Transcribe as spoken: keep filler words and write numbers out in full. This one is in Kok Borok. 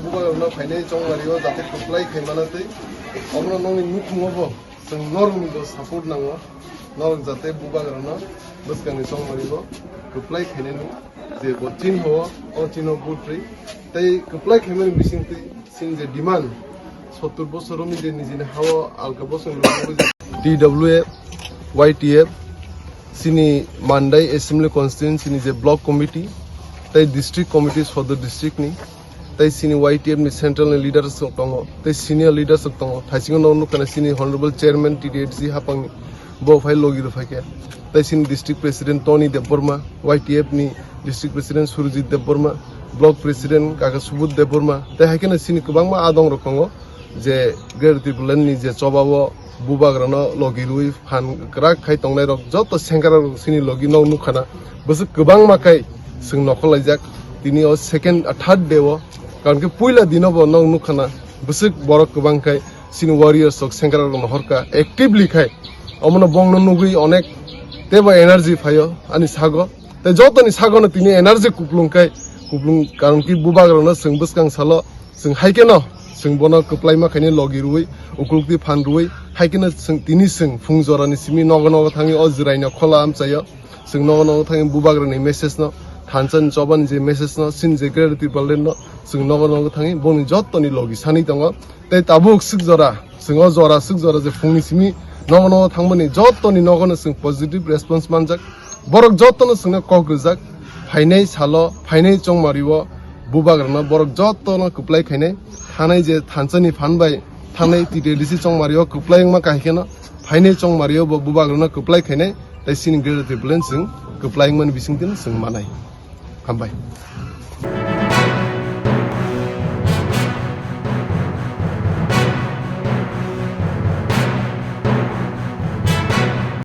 Bubagrano phainai chongmario jate kwplai khaimano tei omono nongni nukhungo bo chwng norokni bo support nango, norok jate bubagrano bwskangni chongmario kwplai khainani je bo chinho, o chinho butri tei kwplai khaimani bisingtwi chini je demand sottur bosorni je nijini hao alka bosong T W F, Y T F, chini Mandai Assembly Constituency ni je block committee tei district committee Sodor district ni tei chini Y T F ni central ni leaders rok tongo tei senior leaders rok tongo. Thaisingo no nukha na chini honorable chairman T D H C hapang ni bo phai logi rw phaikha. Tei chini district president Tony Debbarma, Y T F ni district president Surjit Debbarma, block president kaka Subodh Debbarma, tei hai kheno chini kwbangma adong rok tongo. Je Greater Tipraland ni je choba o bubagrano logi rwi phan kwrak khai tongnai rok joto sengkrak rok chini logi no nukha na bwswk kwbangma khai chwng nokhorlaijak tini o second, ah, third day o, karon khe puila dino bo no nukha na bwswk borok kwbang khai chini warriors rok sengkrak rok nohor kha actively khai omono bongno nugwi onek teibo energy phaio ani sago tei jotoni sagono tini energy kuplung khai kuplung karon khe bubagrano chwng bwskang salo Chwng hai kheno chwng bono kwplaima khainai logi rwui, ukulukti phan rwui, hai kheno chwng tini chwng phung jorani simi nogo nogo thangwi o jwraino khola amchaio. Chwng nogo nogo thangwi bubagrani message no, thansa ni choba ni je message no, chini je Greater Tipraland no chwng nogo nogo thangwi boni jottoni logi sanwi tongo. Tei tabuk swk jora, chwng o jora swk jora je phungni simi nogo nogo thangmani jottoni nogo no chwng positive response manjak. Borok jotono chwngno kok rijak, phainai salo, phainai chongmario bubagrano borok jotono kwplai khainai, thanai je thansani phan bai thanai T T D C chongmario kwplai wngma kahai kheno phainai chongmario bo bubagrano kwplai khainai, tei chini Greater Tipraland chwng kwplai wngmani bisingtwi chwng manai. Hambai.